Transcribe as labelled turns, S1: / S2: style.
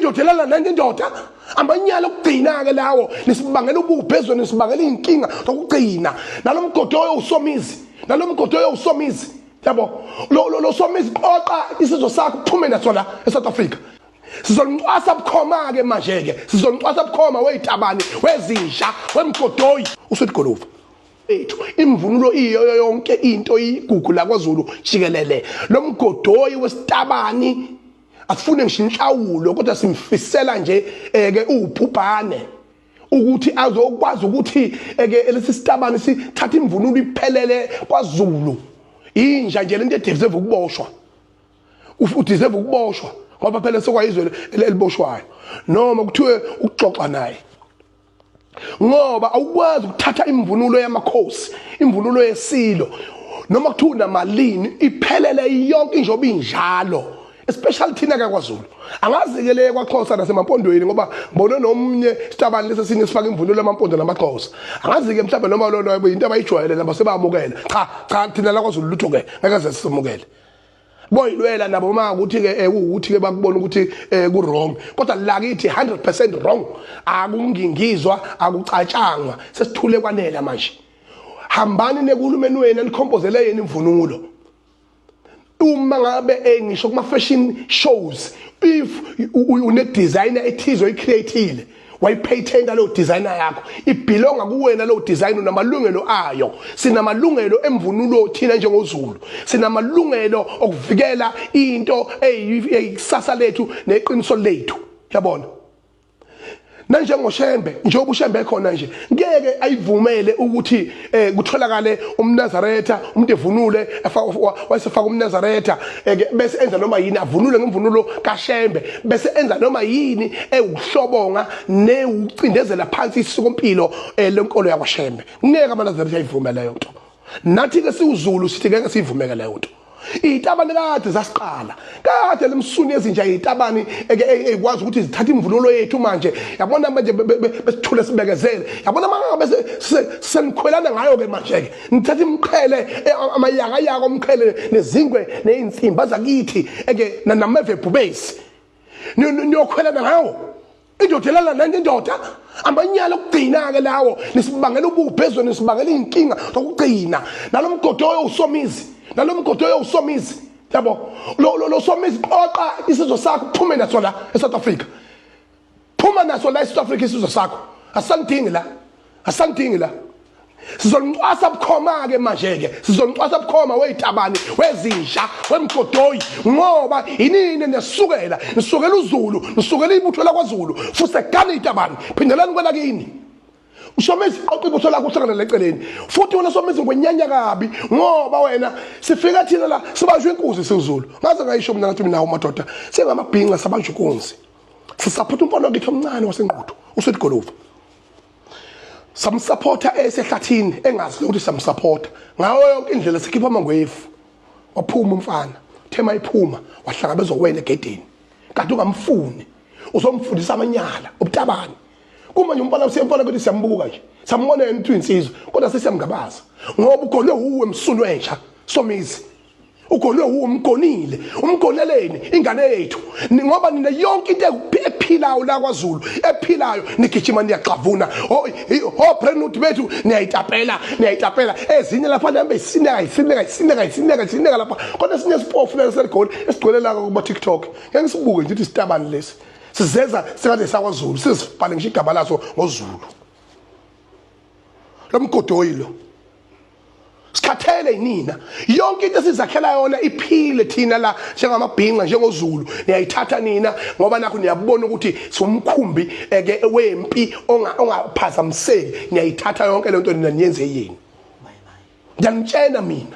S1: Indoda elala nanye indoda, amanyala okugcina ke lawo. Nisibangela ububi ezweni, nisibangela izinkinga zokugcina. Nalomgodoyo uSomizi, nalomgodoyo uSomizi, yabo, lo Somizi, qoqa isizwe sakho uphume naso la eSouth Africa. Sizoncwasa bukhoma ke manje ke, sizoncwasa bukhoma wezitabani, wezinja, wemgodoyi uSweet Guluva ethu. Imvunulo iyo yonke into igugu la kwaZulu jikelele. Lo mgodoyi wesitabani asifune ngisho inhlawulo, kodwa simfisela nje ke ubhubhane ukuthi azokwazi ukuthi eke lesi sitabani sithatha imvunulo iphelele kwaZulu. Inja nje lento edeserve ukuboshwa, udeserve ukuboshwa ngoba phela sekwayizwe eliboshwayo noma kuthiwe ukuxoxa naye, ngoba awukwazi ukuthatha imvunulo yamakhosi, imvunulo yesilo, noma kuthiwa unamalini, iphelele yonke njengoba injalo, especially thina kaKwaZulu. Angazi-ke le kwaXhosa nasemaMpondweni, ngoba ngibone nomnye sitabani lesi esinye sifaka imvunulo yamaMpondo namaXhosa. Angazi-ke mhlawumbe noma lolo into abayijwayele nabo sebamukela. Cha cha, thina la kwaZulu lutho-ke ngeke ze sisemukele. Boyilwela nabo uma ukuthi-ke kuwukuthi-ke bakubona ukuthi ku-wrong, kodwa la kithi 100% wrong. Akungingizwa, akucatshangwa, sesithule kwanela manje. Hambani nekuhulumeni wenu anikhompozele yena imvunulo. Uma ngabe ngisho kuma fashion shows, if une designer ethize oyicreateile, wayipatenta leyo designer yakho, ibelonga kuwena leyo design, unamalungelo ayo. Sinamalungelo emvunulo thina njengoZulu, sinamalungelo okuvikela into eyikusasa lethu neqiniso lethu, yabona. NanjengoShembe, njengoba uShembe ekhona nje, ngeke ayivumele ukuthi kutholakale umNazaretha, umuntu evunule wayesefaka umNazaretha bese enza noma yini, avunule ngemvunulo kaShembe bese enza noma yini ewuhlobonga newucindezela phansi isikompilo lenkolo yakwaShembe. Ngeke amaNazaretha ayivume leyo nto. Nathi ke siwuZulu sithi ngeke siyivumeke leyo nto. Izitabane kade zasiqala kade lemsuni ezinja, izitabani ekwazi ukuthi zithathe imvunulo yethu manje, yabona. Manje besithule sibekezele, yabona. Mangabe senikhwelana ngayo ke manje ke nithatha imqhele, amayakayaka omqhele nezingwe nezinsimba zakithi eke nameve bhubesi, niyokhwelana ngawo. Indoda elala nanye indoda, amanyala okugcina ke lawo. Nisibangela ububi ezweni, nisibangela izinkinga zokugcina. Nalomgodoyo uSomizi, nalomgodoyo uSomizi, yabo, lo Somizi, qoqa isizwe sakho uphume naso la eSouth Africa. Phuma naso la eSouth Africa isizwe sakho, asangidingi la, asangidingi la. Sizoncwasa bukhoma ke manje ke, sizoncwasa bukhoma wezitabani, wezinja, wemgodoyi, ngoba inini nesukela nisukela uZulu, nisukela ibutho lakwaZulu. Fusegani itabani, phindelani kwela kini. USomizi, qoqa ibutho lakho uhlangane leceleni. Futhi wena Somizi, ngwenyanya kabi, ngoba wena sifika thina la sibanjwe inkunzi siwuZulu. Ngaze ngayisho mina, ngathi mina madoda sengamabhinca, sabanjwa inkunzi, sisaphatha umfana wakithi omncane waseNquthu uSweet Guluva, samsupporta esehlathini engazi ukuthi samsupporta ngayo yonke indlela, sikhipha amangwevu. Waphuma umfana, thema iphuma wahlangabezwa wena egedeni, kanti ungamfuni uzomfundisa amanyala obutabani. Kumanje umfana usiyamfana ukuthi siyambuka nje, sambona yena ukuthi uyinsizwa, kodwa sesiyamngabaza ngoba ugolwe uwe msunu entsha Somizi, ugolwe uwe, umgonile, umgoneleni ingane yethu, ngoba nina yonke into ephilayo la kwaZulu ephilayo nigijima niyaxavuna. O Brentwood bethu niyayitapela, niyayitapela ezinye lapha, nihambe isineka isineka isineka isineka isineka lapha. Kodwa esinye isipofu lesi seligoli esigcwele la kuma TikTok, ngeke ngisibuke nje ukuthi isitabani lesi sizeza sengathi sakwaZulu, sizibhale ngisho igama laso ngoZulu. Lo mgodoyi lo, sikhathele yinina. Yonke into esizakhela yona iphile thina la njengamabhinca, njengoZulu, niyayithatha nina ngoba nakho niyabona ukuthi siwumkhumbi eke wempi ongaphazamiseki. Niyayithatha yonke lento nina, niyenze yini? Ngiyanitshena mina.